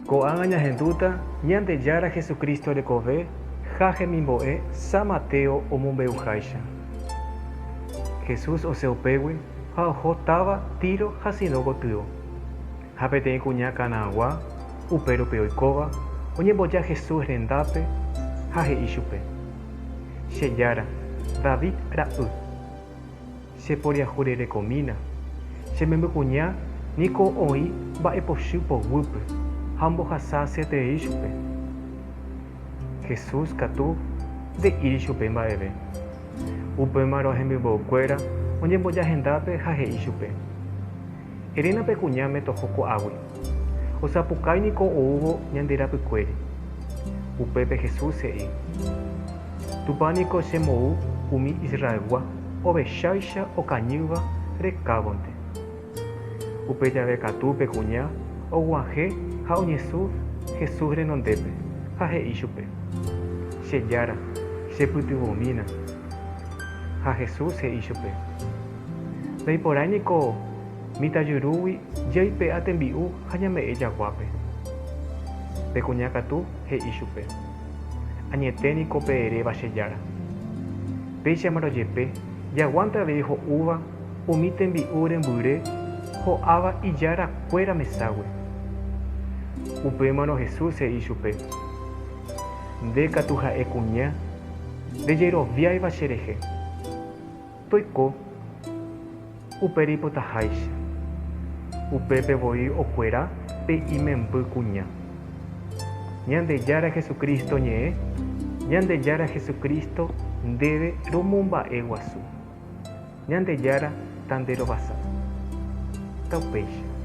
Ko'ág̃a ñahendúta Ñandejára Jesucristo rekove ha hemimbo'e San Mateo omombe'uháicha. Jesús osẽ upégui ha oho táva Tiro ha Sidón gotyo. Ha peteĩ kuña Canaangua, upérupi oikóva, oñemboja Jesús rendápe ha he'i chupe, Che Jára, David ra'y. Che poriahurerekomína, che membykuña niko oĩ mba'epochy poguýpe ha ombohasa asyeterei chupe. Jesús katu nde'íri chupe mba'eve. Upémarõ hemimbo'ekuéra oñemboja hendápe ha he'i chupe, Eréna pe kuñáme toho ko'águi. Osapukái niko oúvo ñande rapykuéri. Upépe Jesús he'i, Tupã niko che mou umi Israelgua ovecháicha okañýva rekávonte. Upe jave katu pe kuña oguahẽ ha oñesũ Jesús renondépe ha he'i chupe, Che Jára, che pytyvõmína. Ha Jesús he'i chupe, Ndaiporãi niko mitãjurúgui jaipe'a tembi'u ha ñame'ẽ jaguápe. Pe kuña katu he'i chupe, Añete niko pe eréva che Jára. Péichamaro jepe jaguánte avei ho'úva umi tembi'u rembyre ho'áva ijára kuéra meságui. Upémarõ Jesús he'i chupe, Nde katu ha'e kuña ndejeroviáiva che rehe. Toiko upe reipotaháicha. Upépe voi okuera pe imemby kuña. Ñandejára Jesucristo ñe'ẽ, Ñandejára Jesucristo ndéve romomba'e guasu. Ñandejára tanderovasa. Taupéicha.